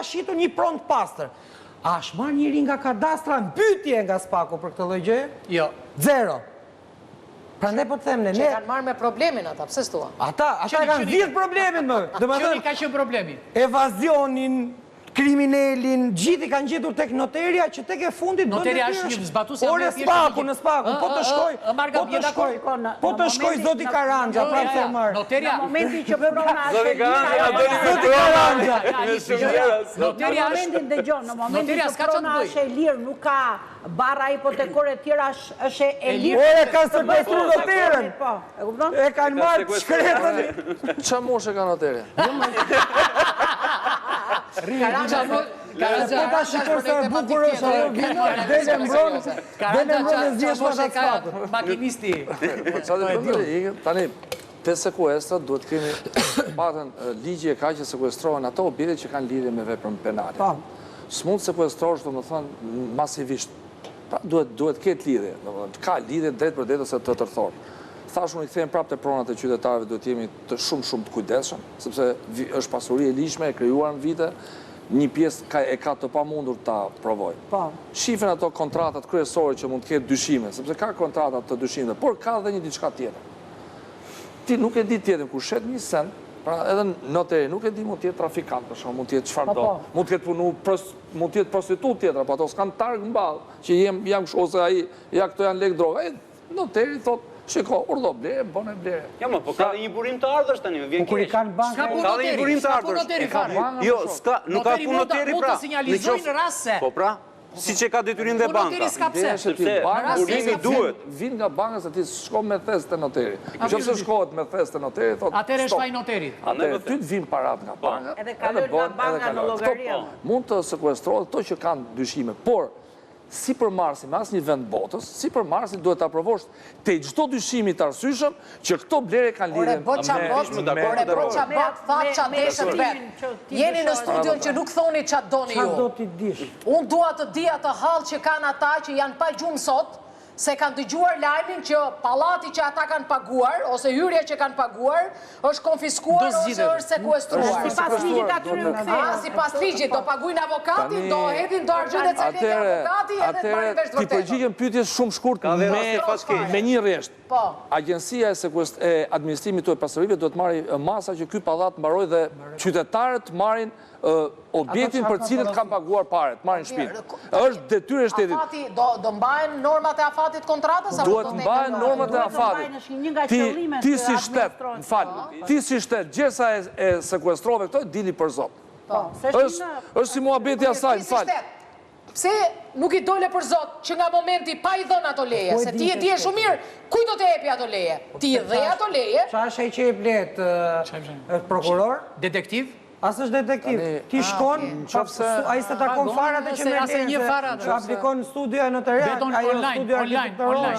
ka shitur një pronë të pastër. A është marrë njeri nga kadastra në pyetje nga SPAK-u për këtë lloj gjëje? Jo. Zero. Prandaj po të them ne, ne kanë marrë me problemin ata, pse s'thua? Ata, ata e kanë zgjidh problemin më. Domethënë, ka qenë problemi? Evazionin, kriminelin, gjithë i kanë gjetur tek noteria që tek e fundit bën Noteria është një zbatues Ore SPAK-u në SPAK-u, po të shkoj, po të shkoj, po të shkoj zoti Karanja, pra të marr. Noteria në momentin që prona është e lirë, zoti Karanja. Noteria është në momentin dëgjon, në momentin që prona është e lirë, nuk ka barra hipotekore e tjera është e lirë. Ore kanë sekuestruar noterën. Po, e kupton? E kanë marrë të shkretën. Ça moshe ka noteria? Karanja, po ta shikosh sa e bukur është ajo vino, del e mbron, del e mbron e zgjesh me atë SPAK-ut. Makinisti. Po çfarë do të bëj? Tani te sekuestrat duhet kemi patën ligji e ka që sekuestrohen ato objekte që kanë lidhje me veprën penale. Po. S'mund të sekuestrosh, domethënë, masivisht. Pra duhet duhet ketë lidhje, domethënë, ka lidhje drejtpërdrejt ose të tërthortë. Thashë unë i kthehem prapë te pronat e qytetarëve, duhet të jemi të shumë shumë të kujdesshëm, sepse është pasuri e ligjshme e krijuar në vite, një pjesë ka e ka të pamundur ta provojë. Po. Shifen ato kontratat kryesore që mund të ketë dyshime, sepse ka kontrata të dyshimta, por ka dhe një diçka tjetër. Ti nuk e di tjetrin kur shet një send, pra edhe noteri nuk e di mund të jetë trafikant për shembull, mund të jetë çfarëdo, po, po. mund të ketë punu, mund të jetë prostitutë tjetra, po ato s'kanë targë në ballë, që jem jam kështu ose ai, ja këto janë lekë droge. Ai noteri thotë, shiko, urdhëro blere, bone blere. Jo, më, po ka dhe një burim të ardhësh tani, më vjen po keq. Ka Ka dhe një burim të ardhësh. Jo, s'ka, nuk ka punë noteri pra. Mund të sinjalizojë në rast se. Po pra, Siç e ka detyrim dhe Po noteri banka. s'ka pse. Sepse burimi duhet. Vijnë nga banka se ti s'shkon me thes te noteri. Në qoftë se shkohet me thes te noteri, thotë Atëherë është faj noterit. Atëherë ty të vijnë paratë nga po. banka, edhe kalojnë nga banka në llogari. Mund të sekuestrohet këto që kanë dyshime, por sipërmarrësi në asnjë vend botës, sipërmarrësi duhet ta provosh te çdo dyshimi të arsyeshëm që këto blerje kanë lidhje me Ore bo ça bot, ore bo ça bot, thatë ça deshët vetë. Jeni në studion që nuk thoni ça doni ju. Ça do ti dish? Unë dua të di atë hall që kanë ata që janë pa gjumë sot, se kanë dëgjuar lajmin që pallati që ata kanë paguar, ose hyrja që kanë paguar, është konfiskuar ose është sekuestruar. Sipas ligjit atyre u kthehet. Ah, sipas ligjit, do paguajnë avokatin, do hedhin do argjend e ca lekë avokati edhe të marrin vesh të T'i vërtetën. përgjigjem pyetjes shumë shkurt me me një rresht. Po. Agjencia e sekuest e administrimit të pasurive duhet të marrë masa që ky pallat mbarojë dhe qytetarët të marrin objektin për të cilët kanë paguar pare, të marrin shtëpinë. Është detyrë e shtetit. Afati, do, do mbahen normat e afatit kontratës apo Duhet do të mbahen normat e afatit. Ti, ti si shtet, më fal, ti si shtet, gjersa e, e sekuestrove këto, dili për zot. Po. Është, është si muhabeti asaj, më fal. Pse nuk i dole për zot që nga momenti pa i dhënë ato leje, se ti e dije shumë mirë, kujt do të jepi ato leje? Po Ti i dhe ato leje? Ça është ai që jep lejet, është prokuror? Detektiv? As është detektiv. Ti shkon, ai s'e takon fare atë që merr lejen, se aplikon studioja noteriale, ajo studio arkitekturore.